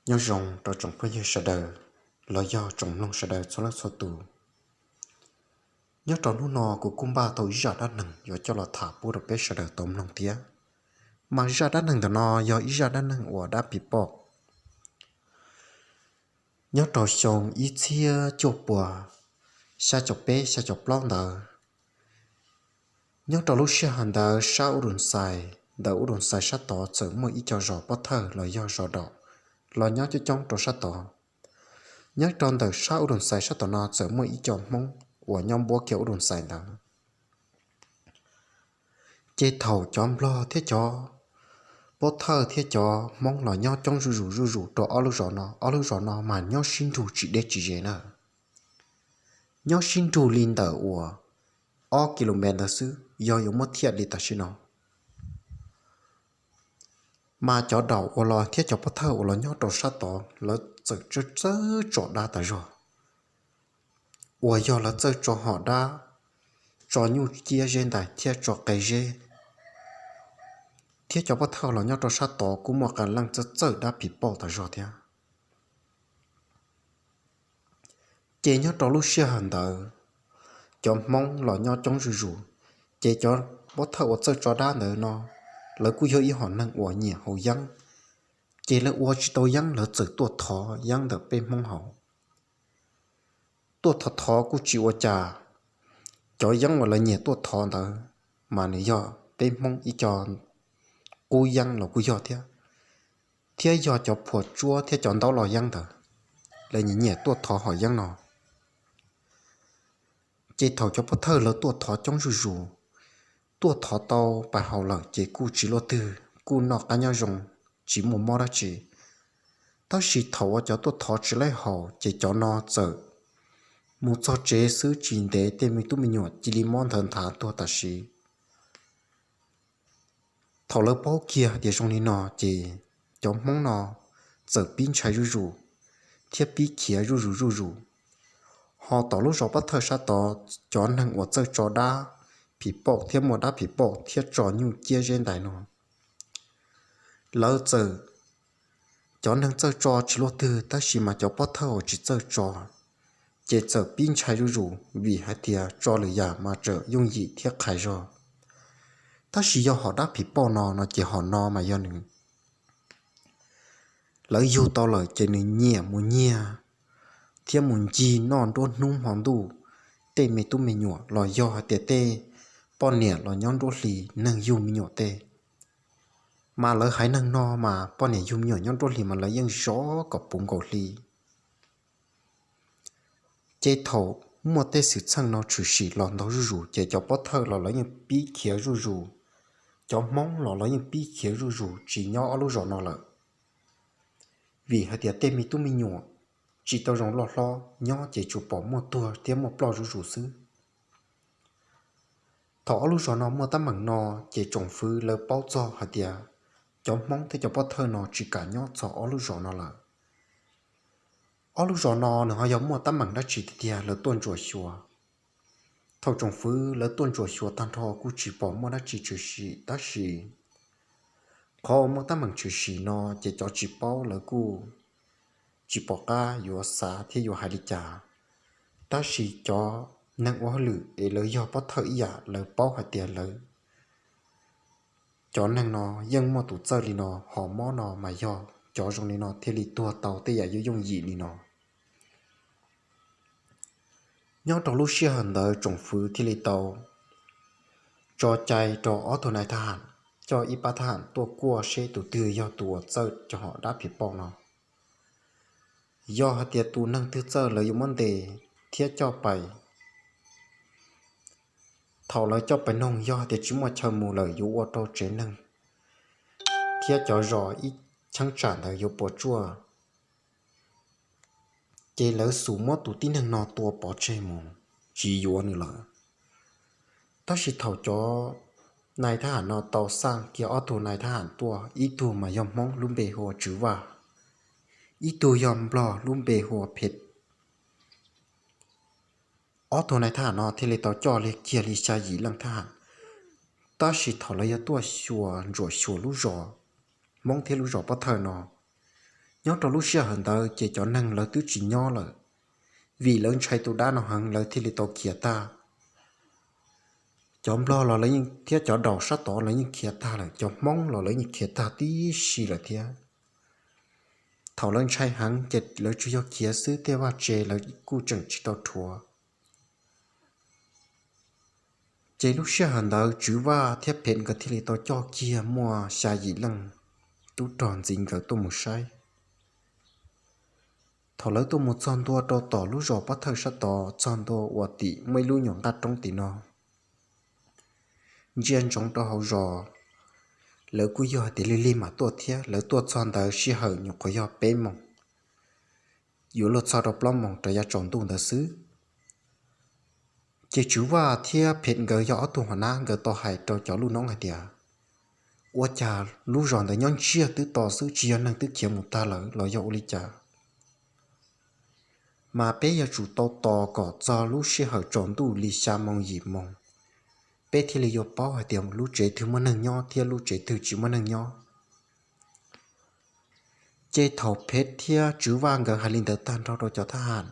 Nyob zoo rau tsoom phooj ywg sawv daws los yog tsoom mloog sawv daws txhua leej txhua tus. Nyob rau hnub no kuv kuj npaj tau ib zaj dab neeg yuav coj los tham pub rau peb sawv daws tau mloog thiab. Mas zaj dab neeg ntawm no yog ib zaj dab neeg uas dab phim pom. Nyob rau xyoo ib txhiab cuaj puas xya caum peb xya caum plaub ntawd, nyob rau lub sij hawm ntawd sab Ub Dum Xais ntawm Ub Dum Xais sab tod txawm muaj ib co zos pob thawj los yog zos daum los nyob coob coob rau sab tod. Nyob rau ntawm sab Ub Dum Xais sab tod no txawm muaj ib co Hmoob uas nyob npuab kiag Ub Dum Xais ntawd. Ces thaum cov Nplog thiab cov pob thawj thiab cov Hmoob los nyob coob zuj zus zuj zus rau ob lub zos no, ob lub zos no mas nyob sib nrug tsis deb tsis ze na. Nyob sib nrug li ntawm uas ob ki lo mev ntawd xwb, yog yuav muab thiaj li tam sim no. Mas cov daum uas los thiab cov pob thawj uas los nyob rau sab tod lawv txawm txawj tso dab tas zog, uas yog lawv txawj tso hom dab, tso nyuj ciab zeb ntais thiab tso qe zeb. Thiab cov pob thawj los nyob rau sab tod kuj muaj qee leej txawj txawj dab phim pom tas zog thiab. Ces nyob rau lub sij hawm ntawd cov Hmoob los nyob coob zuj zus, ces cov pob thawj uas txawj tso dab ntawd no, lawv kuj yog ib hom neeg uas nyiam haus yeeb. Ces lawv ua tsis tau yeeb, lawv txawm tuaj thov yeeb ntawm peb Hmoob haus. Tuaj thov thov kuj tsis ua cas, cov yeeb uas lawv nyiam tuaj thov ntawd mas nws yog peb Hmoob ib co qub yeeb los kuj yog thiab, thiab yog cov phuam tsuab thiab cov ntaub los yeeb ntawd, lawv nyiam nyiam tuaj thov hom yeeb no. Ces thaum cov pob thawj lawv tuaj thov coob zuj zus, tuaj thov tau pais haus lawm ces kuj tsis luaj twg, kuj noj qab nyob zoo, tsis muaj mob dab tsi. Tab sis thaum uas cov tuaj thov tsis laib haus ces cov no txawm mus txog tsev xwb tsis ntev tej me tub me nyuam cia li mob nthawv nthav tuag tam sim. Thaum lawv paub kiag tias zoo li no ces cov Hmoob no txawm pib ntshai zuj zus thiab pib khiav zuj zus zuj zus. Ho tom lub zos pob thawj sab tod, cov neeg uas txawj tso dab phim pom thiab muaj dab phim pom thiab tso nyuj ciab zeb ntais no, lawv txawm, cov neeg txawj tso tsis luaj twg tab sis mas cov pob thawj uas tsis txawj tso ces txawm pib ntshai zuj zus vim hais tias tso lwm yam mas tseem yooj yim thiab qhais zog. Tab sis yog hom dab phim pom no no ces hom no mas yog nws, lawv yug tau lawm ces nws nyiam mus nyiag thiab mus ncig noj nruab hnub hmo ntuj tej me tub me nyuam los yog hais tias tej poj niam los nyob nruab hlis neeg yug me nyuam tej. Mas lawv haiv neeg no mas poj niam yug me nyuam nyob nruab hlis mas lawv yeej zov kom puv nkaus hli. Ces thaum muaj tej xwm txheej no tshwm sim los ntau zuj zus ces cov pob thawj los lawv yeej pib khiav zuj zus, cov Hmoob los lawv yeej pib khiav zuj zus tsis nyob ob lub zos no lawm. Vim hais tias tej me tub me nyuam tsis tau zoo loj hlob, nyob ces tsuas pom muaj tuag thiab muaj ploj zuj zus xwb. Thaum ob lub zos no muaj teeb meem no ces tsoom fwv lawv paub txog hais tias cov Hmoob thiab cov pob thawj no tsis kam nyob txog ob lub zos no lawm. Ob lub zos no nws ho yog muaj teeb meem dab tsi tiag tiag lawv tuaj ntsuam xyuas. Thaum tsoom fwv lawv tuaj ntsuam xyuas tag nrho kuj tsis pom muaj dab tsi tshwm sim tab sis qhov uas muaj teeb meem tshwm sim no ces cov tsis paub lawv kuj tsis pom qab yuav xav thiab yuav hais li cas. Tab sis cov neeg ua hauj lwm es lawv yog pob thawj ib yam lawv paub hais tias lawv cov neeg no yeej muaj tus txawj li no, ho mob no mas yog cov zoo li no thiaj li tuag tau tej yam yooj yooj yim li no. Nyob rau lub sij hawm ntawd tsoom fwv thiaj li tau tso cai rau ob tug nais thab ham coj ib pab thab ham tuaj kuaj seb tus twg yog tus uas txawj cov hom dab phim pom no. Yog hais tias tus neeg twg txawj lawv yuav muab ntes thiab coj pais. Thaum lawv coj pais noog yog hais tias tsis muaj chaw mus lawm yuav ua rau tsev neeg thiab cov zos ib cheeb tsam ntawd yuav puas tsuaj. Ces lawv xub muab tus tib neeg no tua pov tseg mus, tsis yuav nws lawm. Tab sis thaum cov nais thab ham no tau xaj kiag ob tug nais thab ham tuaj, ib tug mas yog Hmoob lub npe hu ua Tswv Vaj, ib tug yog Nplog lub npe hu ua Phem. Ob tug nais thab ham no thiaj li tau coj li kiag li xya yim leej thab ham. Tab sis thaum lawv yog tuaj xyuas ntsuam xyuas lub zos Hmoob thiab lub zos Pob Thawj no, Nyob rau lub sij hawm ntawd ces cov neeg lawv twb tsis nyob lawm, vim lawv ntshai tus dab no heev lawv thiaj li tau khiav tag. Cov nplog los lawv yeej, thiab cov daus sab tod lawv yeej khiav tag lawm, cov hmoob los lawv yeej khiav tag tib si lawm thiab. Thaum lawv ntshai heev ces lawv tsuas yog khiav xwb, tej vaj tse lawv kuj tseem tsis tau rhuav. Ces lub sij hawm ntawd Tswv Vaj thiab Phem nkawd thiaj li tau coj kiag muaj xya yim leej tub rog ntxiv nkawd tuaj mus saib. Thaum lawv tuaj mus txog ntua rau tom lub zos Pob Thawj sab tod, txog ntua uas tim muaj ib lub nyuam nqaj roob tim no, ntsia ntsoov rau hauv zos, lawv kuj yog hais tias lig lig mam tuaj thiab. Lawv tuaj txog ntawd sij hawm nyuam qhuav yog peb moos, yuav luag txog rau plaub moos rau yav tsaus ntuj ntawd xwb. Ces Tswv Vaj thiab Phem nkawd yog ob tug hua nab, nkawd tau hais rau cov lub noob hais tias, ua cas lub zos ntawd nyob ntsiag twb to xwb, tsis yog neeg twb khiav mus tag lawm los yog ua li cas? Mas peb yuav tsum tau tos kom txog lub sij hawm tsaus ntuj li xya moos yim moos, peb thiaj li yuav paub hais tias lub tsev twg muaj neeg nyob thiab lub tsev twg tsis muaj neeg nyob. Ces thaum Phem thiab Tswv Vaj nkawd hais li ntawd tag nrho rau cov thab ham,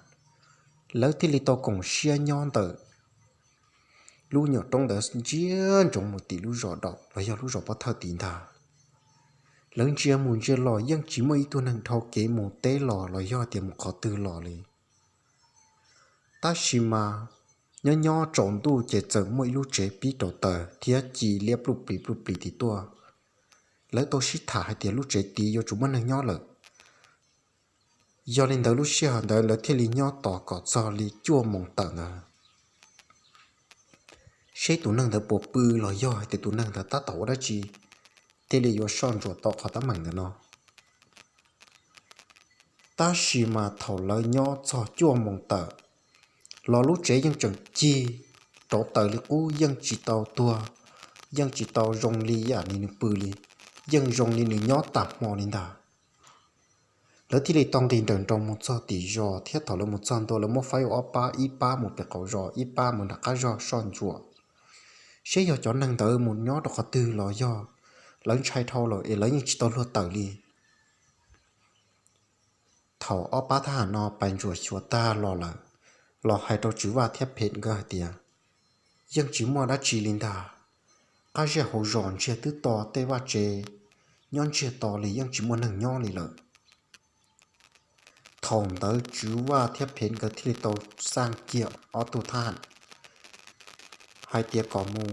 lawv thiaj li tau koom siab nyob ntawm lub nyuam roob ntawd ntsia ntsoov mus tim lub zos daus los yog lub zos Pob Thawj tid ntag. Lawv ntsia mus ntsia los yeej tsis muaj ib tug neeg dhau kev mus teb los los yog tias mus qhov twg los li. Tab sis mas nyob nyob tsaus ntuj ces txawm muaj ib lub tsev pib rauv taws thiab ci liab pluj plis pluj plis tim tuaj. Lawv tau sib tham hais tias lub tsev tid yuav tsum muaj neeg nyob lawm. Yog li ntawd lub sij hawm ntawd lawv thiaj li nyob tos kom txog li cuaj moos tawm ntawd, seb tus neeg ntawd puas pw los yog hais tias tus neeg ntawd tab tom ua dab tsi, thiaj li yuav soj ntsuam tau qhov teeb meem ntawm no. Tab sis mas thaum lawv nyob txog cuaj moos tawm los lub tsev yeej tseem cig rauv taws li qub, yeej tsis tau tuag, yeej tsis tau zoo li yam li nws pw li, yeej zoo li nws nyob tag hmo li ntag. Lawv thiaj li tau nqis nrawm nroos mus txog tim zos thiab thaum lawv mus txog ntua lawv muab faib ua ob pab, ib pab mus pem qaum zos ib pab mus nram qab zos soj ntsuam, seb yog cov neeg ntawd mus nyob rau qhov twg los yog lawv ntshai dhau lawm es lawv yeej tsis tau luag tawm li. Thaum ob pab thab ham no pais ntsuam xyuas tag los lawm, los hais rau Tswv Vaj thiab Phem nkawd hais tias, yeej tsis muaj dab tsi li ntag. Qab zej hauv zos ntsiag twb to, tej vaj tse nyob ntsiag to li yeej tsis muaj neeg nyob li lawm. Thaum ntawd Tswv Vaj thiab Phem nkawd thiaj li tau xaj kiag ob tug thab ham hais tias kom mus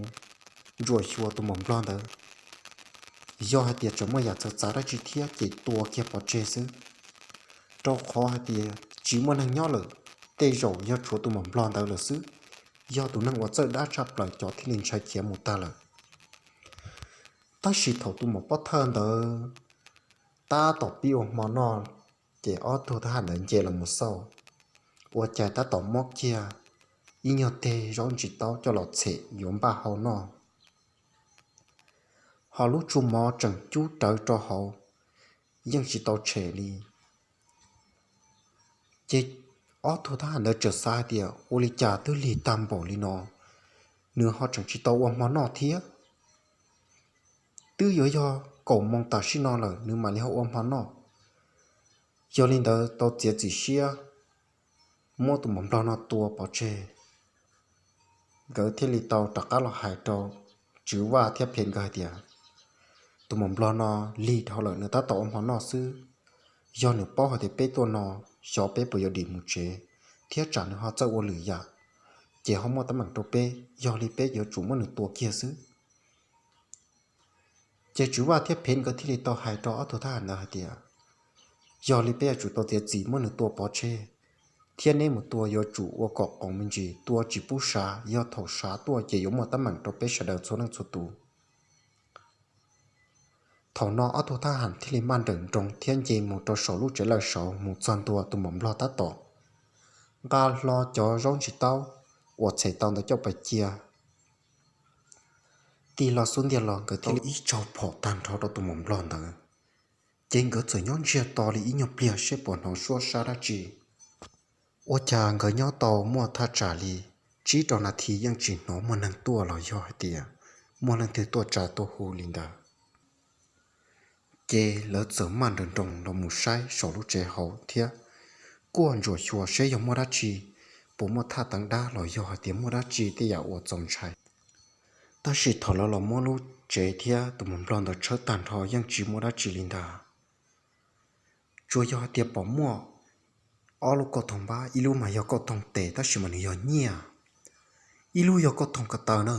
ntsuam xyuas tus maum nplog ntawd, yog hais tias tseem muaj yam txawv txav dab tsi thiab ces tua kiag pov tseg xwb, rau qhov hais tias tsis muaj neeg nyob lawm, tej zaum yog tshuav tus maum nplog ntawd lawm xwb. Yog tus neeg uas txawj dab tshaj plaws cov thiaj li ntshai khiav mus tag lawm. Tab sis thaum tus maum pov thawj ntawd tab tom pib ua hmo noj, ces ob tug thab ham ntawd nce los mus xauj, ua cas tab tom mob kiag ib nyuag teg zaub ntsis taub coj los txhem yuav npaj hau noj, ho lub tsu mov tseem cub rawv rau hauv, yeej tsis tau tshem li. Ces ob tug thab ham ntawd txawm xav hais tias ua li cas twb lig tag npaum li no, nws ho tseem tsis tau ua hmo noj thiab. Twb yuav yog kaum moos tam sim no lawm nws mam li ho ua hmo noj. Yog li ntawd tau txiav txim siab muab tus maum nplog no tua pov tseg. Nkawd thiaj li tau rov qab los hais rau Tswv Vaj thiab Phem nkawd hais tias, tus maum nplog no lig dhau lawm, nws tab tom ua hmo noj xwb. Yog nws paub hais tias peb tuaj no, xyov peb puas yuav dim mus tsev, thiab tsam nws ho txawj ua lwm yam, ces ho muaj teeb meem rau peb, yog li peb yuav tsum muab nws tua kiag xwb. Ces Tswv Vaj thiab Phem nkawd thiaj li tau hais rau ob tug thab ham ntawd hais tias, yog li peb yuav tsum tau txiav txim muab nws tua pov tseg, thiab neb mus tua yuav tsum ua kom qoos me ntsis, tua tsis pub sav, yog thaum sav tuaj ces yuav muaj teeb meem rau peb sawv daws txhua leej txhua tus. Thaum no ob tug thab ham thiaj li maj nrawm nroos thiab nce mus rau saum lub tsev lawj saud mus txog ntua tus maum nplog tab tom nqa hlo cov zaub ntsis taub uas txhem tau ntawd coj pais cia. Tig hlo xub ntiag los nkawd thiaj li ib tsaug phom tag nrho rau tus maum nplog ntawd. Ces nkawd txawm nyob ntsiag to li ib nyuag pliag seb puas hnov suab sab dab tsi. Ua cas nkawd nyob tau muaj thaj tsam li tsib rau nas this yeej tsis hnov muaj neeg tuaj los yog hais tias muaj leej twg tuaj tsa tuaj hu li ntawd. Ces lawv txawm maj nroos nroos los mus saib saum lub tsev hauv thiab kuaj ntsuam xyuas seb yog muaj dab tsi, puas muaj thaj teev dab los yog hais tias muaj dab tsi tej yam uas txaus ntshai. Tab sis thaum lawv los muab lub tsev thiab tus muam nplog ntawd tshawb tag nrho yeej tsis muaj dab tsi li ntag. Tsuas yog hais tias pom muaj ob lub kauj toog npab, ib lub mas yog kauj toog tes tab sis mas nws yog nyiaj, ib lub yog kauj toog ko taw na,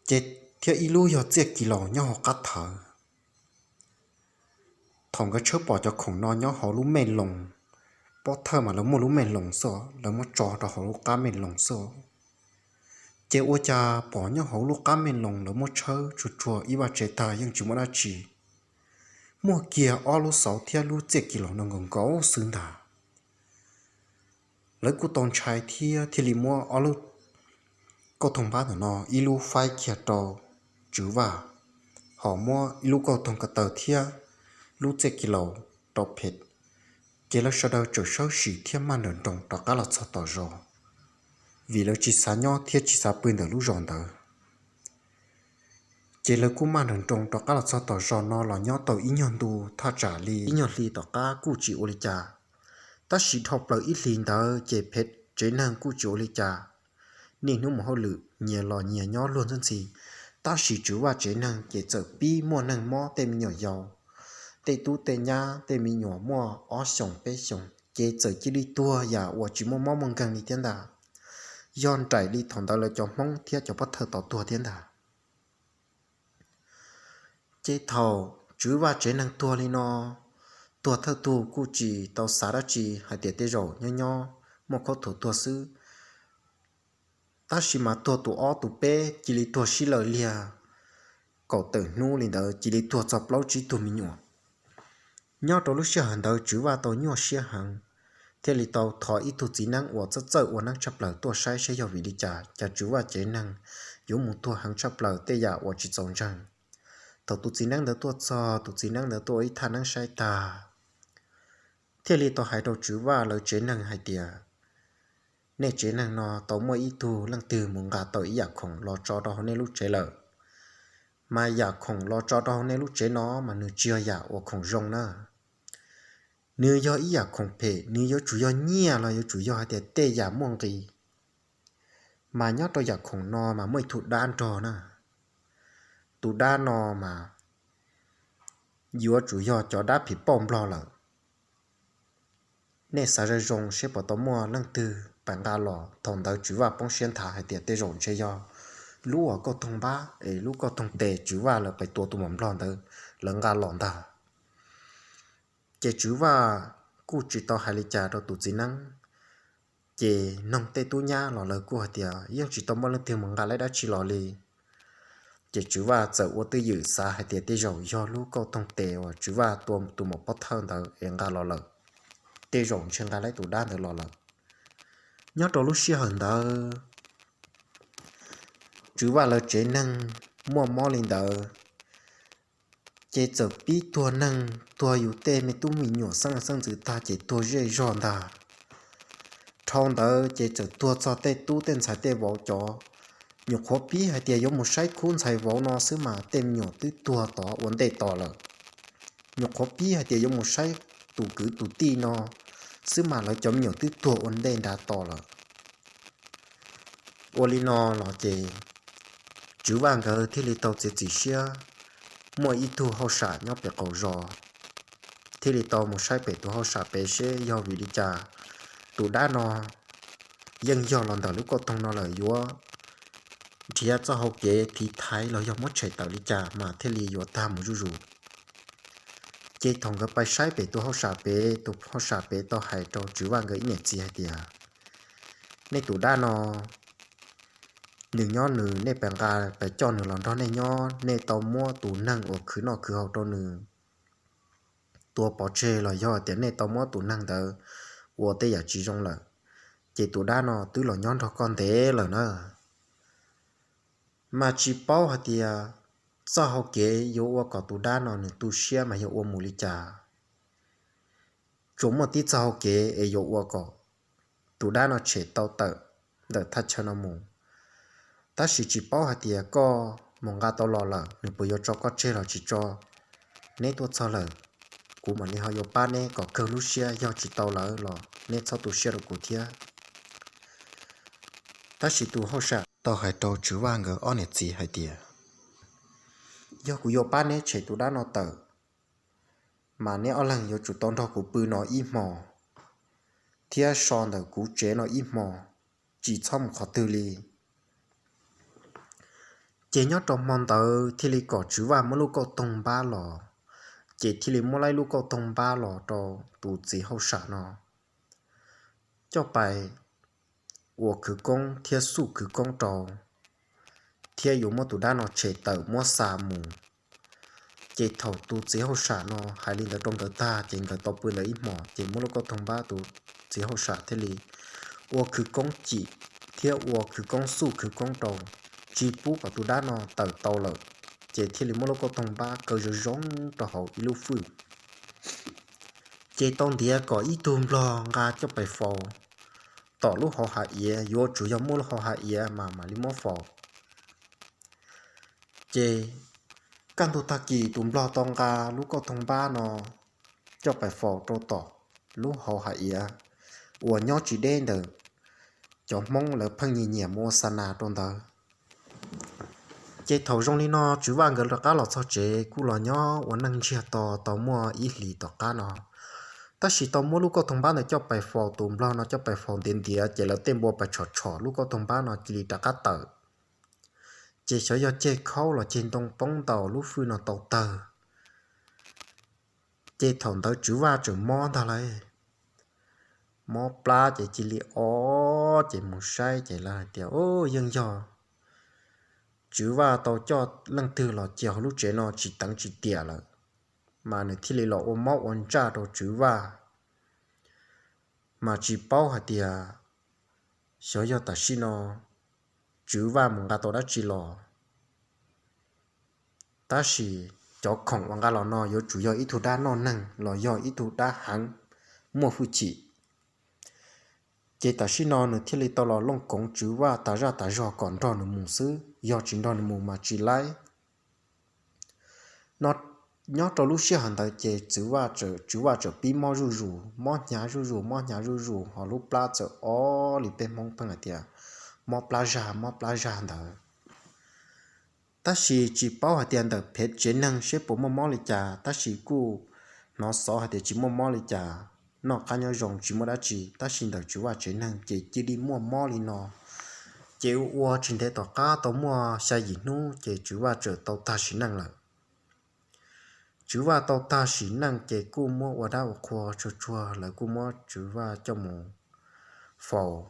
ces thiab ib lub yog txiaj kis laus nyob hauv qab thawv. Thaum nkawd tshawb pom cov khoom no nyob hauv lub mej loos, pob thawj mas lawv muaj lub mej loos xwb, lawv muab tso rau hauv lub qab mej loos xwb. Ces ua cas pom nyob hauv lub qab mej loos lawv muab tshawb tsuag tsuag ib vaj tsev tag yeej tsis muaj dab tsi, muaj kiag ob lub xauv thiab lub txiaj kis laus no nkaus nkaus xwb ntag. Lawv kuj tau ntshai thiab thiaj li muab ob lub kauj toog npab ntawm no ib lub faib kiag rau Tswv Vaj, ho muab ib lub kauj toog ko taw thiab lub txiaj kis laus rau Phem. Ces lawv sawv daws txawm sawv sim thiab maj nroos nroos rov qab los txog tom zos, vim lawv tsis xav nyob thiab tsis xav pw ntawm lub zos ntawd. Ces lawv kuj maj nroos nroos rov qab los txog tom zos no los nyob tau ib nyuag ntu, thaj tsam li ib nyuag hli tom qab kuj tsis ua li cas. Tab sis dhau plaws ib hlis ntawd ces Phem tsev neeg kuj tsis ua li cas, niaj hnub mus hauj lwm nyias los nyias nyob luag ntxhi ntxhi. Tab sis Tswv Vaj tsev neeg ces txawm pib muaj neeg mob tej me nyuam yaus, tej tub tej nyab tej me nyuam muaj ob xyoos peb xyoos ces txawm cia li tuag yam uas tsis muaj mob muaj nkeeg li thiab ntag. Yog nraim li thaum ntawd lawv cov Hmoob thiab cov pob thawj tau tuag thiab ntag. Ces thaum Tswv Vaj tsev neeg tuag li no, tuag thawj tug kuj tsis tau xav dab tsi hais tias tej zaum nyob nyob muaj khaub thuas tuag xwb. Tab sis mas tuag tus ob tus peb cia li tuag sib law liag, kaum tawm hnub li ntawd cia li tuag txog plaub tsib tug me nyuam. Nyob rau lub sij hawm ntawd Tswv Vaj tau nyuaj siab heev, thiaj li tau thov ib tug txiv neeb uas txawj txawj ua neeb tshaj plaws tuaj saib seb yog vim li cas cas Tswv Vaj tsev neeg yuav mus tuag heev tshaj plaws tej yam uas tsis txaus ntseeg. Thaum tus txiv neeb ntawd tuaj txog, tus txiv neeb ntawd tuaj ua ib thaj neeb saib tag, thiaj li tau hais rau Tswv Vaj lawv tsev neeg hais tias, nej tsev neeg no tau muaj ib tug leej twg mus nqa tau ib yam khoom los tso rau hauv nej lub tsev lawm. Mas yam khoom los tso rau hauv nej lub tsev no mas nws tsis yog yam uas khoom zoo na. Nws yog ib yam khoom phem, nws yuav tsum yog nyiaj los yuav tsum yog hais tias tej yam muaj nqis. Mas nyob rau yam khoom no mas muaj ib tug dab nrog na. Tus dab no mas yuav tsum yog cov dab phim pauj nplog lawm. Nej xav zoo zoo seb puas tau muaj leej twg pab nqa los. Thaum ntawd Tswv Vaj poob siab nthav hais tias tej zaum ntshe yog lub uas kauj toog npab es lub kauj toog tes Tswv Vaj lawv pab tua tus muam nplog ntawd lawv nqa los ntag. Ces Tswv Vaj kuj tsis tau hais li cas rau tus txiv neeb. Ces noog tej tub nyab los lawv kuj hais tias yeej tsis tau muaj leej twg mus nqa lawv dab tsi los li. Ces Tswv Vaj txawm ua twj ywm xav hais tias tej zaum yog lub kauj toog tes uas Tswv Vaj tua tus muam pob thawj ntawd es nqa los lawm, tej zaum ntshe nqa lawv tus dab ntawd los lawm. Nyob rau lub sij hawm ntawd Tswv Vaj lawv tsev neeg muaj mob li ntawd, ces txawm pib tuag neeg, tuag yus tej me tub me nyuam xeeb leej xeeb ntxwv tag ces tuag zej zog ntag. Dhau ntawd ces txawm tuag txog tej tub tej ntxhais tej vauv cov. Nyuam qhuav pib hais tias yuav mus saib khub ntxhais vauv no xwb mas tej me nyuam twb tuag tod ua ntej tos lawm. Nyuam qhuav pib hais tias yuav mus saib tus kwv tus tij no xwb mas lawv cov me nyuam twb tuag ua ntej nrad tos lawm. Ua li no los ces Tswv Vaj nkawd thiaj li tau txiav txim siab, muaj ib tug hauj sam nyob pem qaum zos thiaj li tau mus saib pem tus hauj sam pem seb yog vim li cas tus dab no yeej yog los ntawm lub kauj toog no lawm yuav nrhiav txoj hau kev tiv thaiv los yog muab tshem tawm li cas mas thiaj li yuav tag mus zuj zus. Ces thaum nkawd pais saib pem tus hauj sam pem, tus hauj sam pem tau hais rau Tswv Vaj nkawd ib niam txiv hais tias, nej tus dab no nws nyob nws, nej pab nqa pab coj nws los nrog nej nyob, nej tau muab tus neeg uas khwv noj khwv haus rau nws tua pov tseg los yog tias nej tau muab tus neeg ntawd ua tej yam tsis zoo lawm, ces tus dab no twb los nyob nrog koj ntev lawm na. Mas tsis paub hais tias txoj hau kev yuav ua kom tus dab no nws tu siab mas yog ua mus li cas. Tsuas muaj tib txoj hau kev es yuav ua kom tus dab no tshem tau tawm ntawm thaj chaw no mus. Tab sis tsis paub hais tias koj mus nqa tau los lawm nws puas yuav tso koj tseg los tsis tso. neb tuaj txog lawm, kuv mam li ho yuav pab neb kom kawg lub siab, yog tsis tau lawm los neb txhob tu siab rau kuv thiab. Tab sis tus hauj sam tau hais rau Tswv Vaj nkawd ob niam txiv hais tias, yog kuv yuav pab neb tshem tus dab no tawm, mas neb ob leeg yuav tsum tau nrog kuv pw no ib hmo, thiab so ntawm kuv tsev no ib hmo, tsis txhob mus qhov twg li. Ces nyob rau hmo ntawd thiaj li kom Tswv Vaj muab lub kauj toog npab los, ces thiaj li muab laib lub kauj toog npab los rau tus txiv hauj sam no coj pais ua khwv koob thiab xuj khwv koob rau, thiab yuav muab tus dab no tshem tawm muab xa mus. Ces thaum tus txiv hauj sam no hais li ntawd rau nkawd tag, ces nkawd tau pw ntawd ib hmos, ces muab lub kauj toog npab tus txiv hauj sam thiaj li ua khwv koob cim thiab ua khwv koob xuj khwv koob rau, tsis pub kom tus dab no tawm tau lawm. Ces thiaj li muab lub kauj toog npab kaw zoo zoo rau hauv ib lub fwj. Ces tau ntiav kom ib tug nplog nqa coj pais faus tom lub hauv hav iav, yuav tsum yog muaj lub hauv hav iav mas mam li muab faus. Ces kaj ntug tag kis tus nplog tau nqa lub kauj toog npab no coj pais faus rau tom lub hauv hav iav uas nyob tsis deb ntawm cov Hmoob lawv pheej nyiam nyiam mus ua xa nas rau ntawd. Ces thaum zoo li no Tswv Vaj nkawd rov qab los txog tsev kuj los nyob ua neej ntsiag to tau muaj ib hlis tom qab no. Tab sis tau muab lub kauj toog npab ntawd coj pais faus, tus nplog no coj pais faus ntiav ntiav, ces lawv tej npua pais tshom tshom lub kauj toog npab no cia li rov qab tawm. Ces xyov yog ceg khaub los ceg ntoo poob ntaus lub fwj no tau tawg. Ces thaum ntawd Tswv Vaj tseem mob ntag lauj. Mob plab ces cia li o, ces mus saib ces lawv hais tias, yeej yog Tswv Vaj tau coj leej twg los cia hauv lub tsev no tsis teev tsis tiam lawm, mas nws thiaj li los ua mob ua ntsaj rau Tswv Vaj. Mas tsis paub hais tias xyov yog tam sim no Tswv Vaj mus nqa tau dab tsi los. Tab sis cov khoom uas nqa los no yuav tsum yog ib tug dab noj neeg los yog ib tug dab heev muaj hwj chim. Ces tam sim no nws thiaj li tau los looj koov Tswv Vaj tas zaj tas zog kom nrog nws mus xwb, yog tsis nrog nws mus mas tsis laib. Nyob rau lub sij hawm ntawd ces Tswv Vaj txawm pib mob zuj zus, mob hnyav zuj zus, mob hnyav zuj zus, ho lub plab txawm o li peb Hmoob pheej hais tias mob plab zag, mob plab zag ntawd. Tab sis tsis paub hais tias ntawm phev tsev neeg seb puas muaj mob li cas, tab sis kuj hnov xov hais tias tsis muaj mob li cas, noj qab nyob zoo tsis muaj dab tsi, tab sis ntawm Tswv Vaj tsev neeg ces cia li muaj mob li no. Ces ua ua tsis ntev tom qab tau muaj xya yim hnub ces Tswv Vaj txawm tau tag sim neej lawm. Tswv Vaj tau tag sim neej ces kuj muab ua dab ua qhua tsuag tsuag, lawv kuj muab Tswv Vaj coj mus faus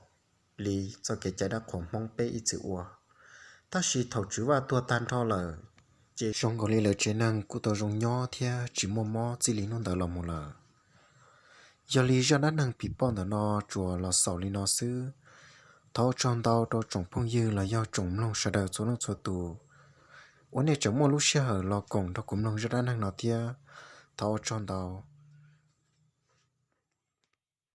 li txoj kev cai dab qhuas Hmoob peb ib txwm ua. Tab sis thaum Tswv Vaj tuag tag nrho lawm, ces zoo nkaus li lawv tsev neeg kuj tau zoo nyob thiab tsis muaj mob txij li hnub ntawd los mus lawm. Yog li zaj dab neeg pim pom ntawm no tsuas los xaus li no xwb. Thov ua tsaug ntau rau tsoom phooj ywg los yog tsoom mloog sawv daws txhua leej txhua tus uas nej tseem muaj lub sij hawm los koom nrog kuv mloog zaj dab neeg no thiab. Thov ua tsaug ntau.